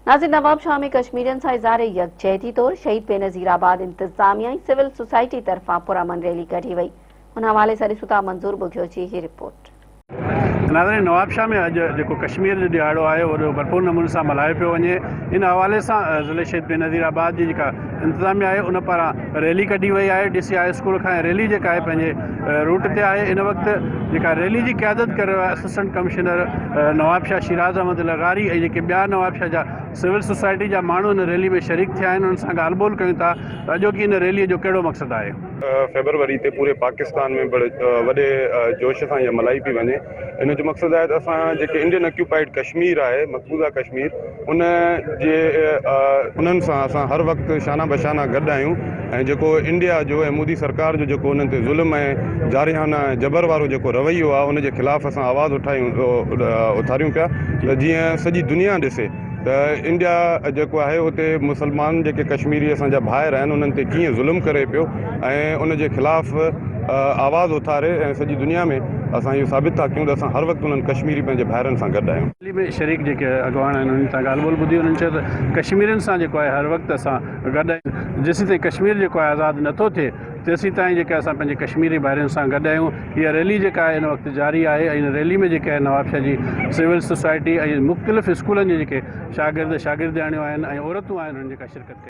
ناظر نوابشاهه ۾ ڪشميرين سان اظهار يڪجهتي طور شهيد بينظير آباد انتظاميا ۽ سول سوسائٽي طرفان پرامن ريلي ڪڍي وئي ان حوالي سان ڏسون ٿا منظور ٻگهيو جي هي رپورٽ. ناظرين نوابشاهه ۾ اڄ جيڪو ڪشمير جو ڏهاڙو آهي وڏو ڀرپور نموني سان ملهايو پيو وڃي ان حوالي سان ضلعي شهيد بينظير آباد جي جيڪا انتظاميا آهي ان پاران ريلي ڪڍي وئي آهي ڊي سي هاء اسڪول کان ريلي جيڪا آهي پنهنجي روٽ تي آهي ان وقت جيڪا ريلي جي قيادت ڪري رهيو آهي اسسٽنٽ ڪمشنر نوابشاهه شيراز احمد لغاري ۽ جيڪي ٻيا نوابشاهه جا سول سوسائٽي جا ماڻهو ان ريلي ۾ شريڪ ٿيا آهن انهن سان ڳالهه ٻولهه ڪيون ٿا ته اڄوڪي ان ريلي جو ڪهڙو مقصد آهي. فيبروري تي پوري پاڪستان ۾ بڙي وڏي جوش سان اها ملهائي پئي وڃي ان جو مقصد آهي ته اسان جيڪي انڊين اڪيوپائيڊ ڪشمير آهي مقبوضه ڪشمير ان جي انهن سان اسان هر وقت شانه بشانه گڏ آهيون ۽ جيڪو انڊيا جو ۽ مودي سرڪار جو جيڪو انهن تي ظلم ۽ جارحانه ۽ جبر وارو جيڪو رويو آهي ان جي خلاف اسان آواز اٺايون اٿاريون پيا ته جيئن سڄي دنيا ڏسي ته انڊيا جيڪو آهي اتي مسلمان جيڪي ڪشميري اسان جا ڀائر آهن انهن تي ڪيئن ظلم ڪري پيو ۽ ان جي خلاف آواز اٿاري ۽ سڄي دنيا ۾ اسان اهو ثابت ٿا ڪيون ته اسان هر وقت انهن ڪشميري پنهنجي ڀائرن سان گڏ آهيون. ريلي ۾ شريڪ جيڪي اڳواڻ آهن انهن سان ڳالهه ٻولهه ٻڌي انهن چيو ته ڪشميرين سان جيڪو آهي هر وقت اسان گڏ آهيون جيسين تائين ڪشمير جيڪو آهي آزاد نٿو ٿئي تيسين تائين جيڪي اسان پنهنجي ڪشميري ڀائرن سان گڏ آهيون. هيء ريلي جيڪا آهي هن وقت جاري آهي ۽ ان ريلي ۾ جيڪي آهي نوابشاهه جي سول سوسائٽي ۽ مختلف اسڪولن جي جيڪي شاگرد شاگردياڻيون آهن ۽ عورتون آهن انهن جيڪا شرڪت ڪئي.